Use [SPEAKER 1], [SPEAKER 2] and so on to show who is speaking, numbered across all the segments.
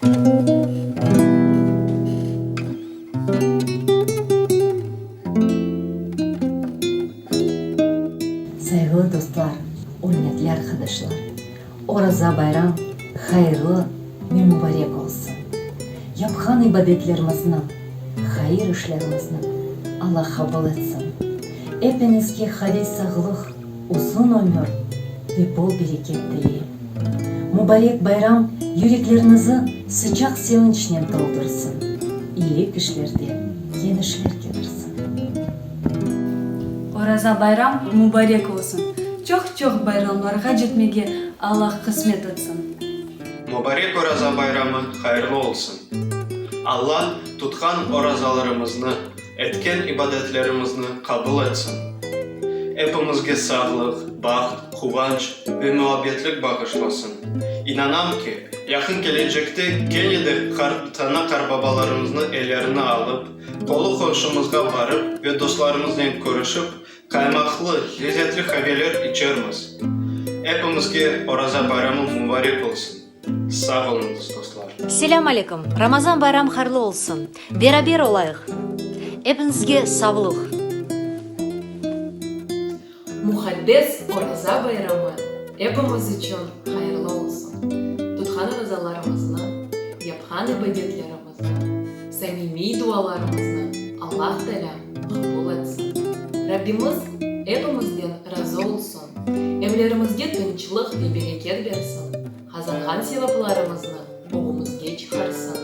[SPEAKER 1] Sayğılı dostlar, ürmetli arqadaşlar! Oraza bayram hayırlı ve mubarek olsun! Yapqan ibadetlerimizni, hayır işlerimizni Alla qabul etsin! Epiñizge qaviy sağlıq, uzun ömür ve bol bereket tileyim! Mubarek bayram yüreklerinizi sıcaq sevinçnen toldursın, iyilik işlerde yeñişler ketirsin!
[SPEAKER 2] Oraza bayram mubarek olsun! Çoq-çoq bayramlarğa cetmege Allah qısmet etsin!
[SPEAKER 3] Mubarek Oraza bayramı hayırlı olsun! Alla tutqan orazalarımıznı, etken ibadetlerimizni qabul etsin! Epimizge sağlıq, baht, quvanç ve muabbetlik bağışlasın! İnanam ki, yaqın kelecekte kene de qartana-qartbabalarımıznı ellerine alıp, qolu-qomşumızğa barıp ve dostlarımıznen körüşip, Qaymaqlı, lezetli qaveler içermiz. Epimizge Oraza bayramı mubarek olsun! Sağ oluñız, dostlar!
[SPEAKER 4] Selâm aleyküm! Ramazan bayram hayırlı olsun! Beraber olayıq! Epiñizge savluq!
[SPEAKER 5] Muqaddes Oraza bayramı epimiz içün hayırlı olsun! Tutqan orazalarımıznı, yapqan ibadetlerimizni, samimiy dualarımıznı Allah Teala qabul etsin! Rabbimiz epimizden razı olsun, evlerimizge tınçlıq ve bereket bersin, qazanğan sevaplarımıznı ögümizge çıqarsın,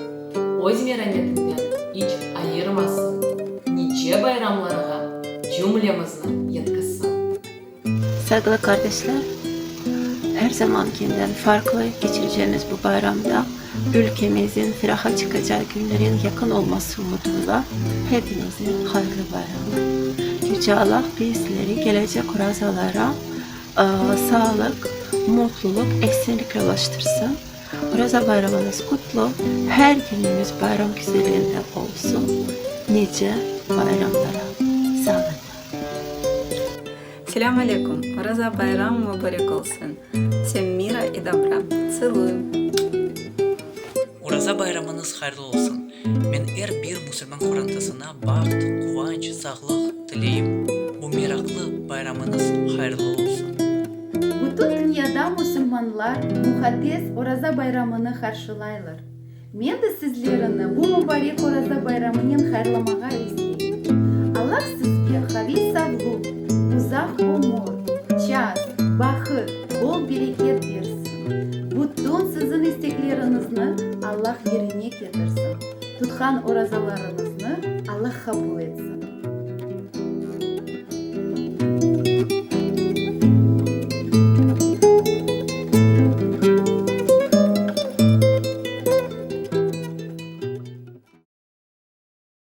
[SPEAKER 5] öz merametinden iç ayırmasın, nice bayramlarğa cümlemizni yetkizsin!
[SPEAKER 6] Sayğılı qardeşler, her zamankinden farqlı keçireceğimiz bu bayramda ülkemizin feraha çıqacağı günlerin yaqın olması umudıyla hepinize hayırlı bayramlar. Yüce Allah bizleri gelecek orazalara sağlıq, mutluluq, esenlikle ulaştırsın. Oraza bayramıñız qutlu, her günüñiz bayram güzelliğinde olsun, nice bayramlara. Sağlıcaqla.
[SPEAKER 7] Selâm aleykum! Oraza bayram mubarek olsun! Vsem mira i dobra! Tseluyu!
[SPEAKER 8] Oraza bayramıñız hayırlı olsun! Men er bir musulman qorantasına baht, quvanç, sağlıq tileyim. Bu meraqlı bayramıñız hayırlı olsun!
[SPEAKER 9] Bütün dünyada musulmanlar muqaddes Oraza bayramını qarşılaylar. Men de sizlerini bu mubarek Oraza bayramınen hayırlamağa isteyim. Allah sizge qaviy savluq, uzaq ömür, çaz, bahıt, bol bereket bersin. Bütün siziñ istekleriñizni Allah yerine ketirsin. Tutqan orazalarıñıznı Allah qabul etsin.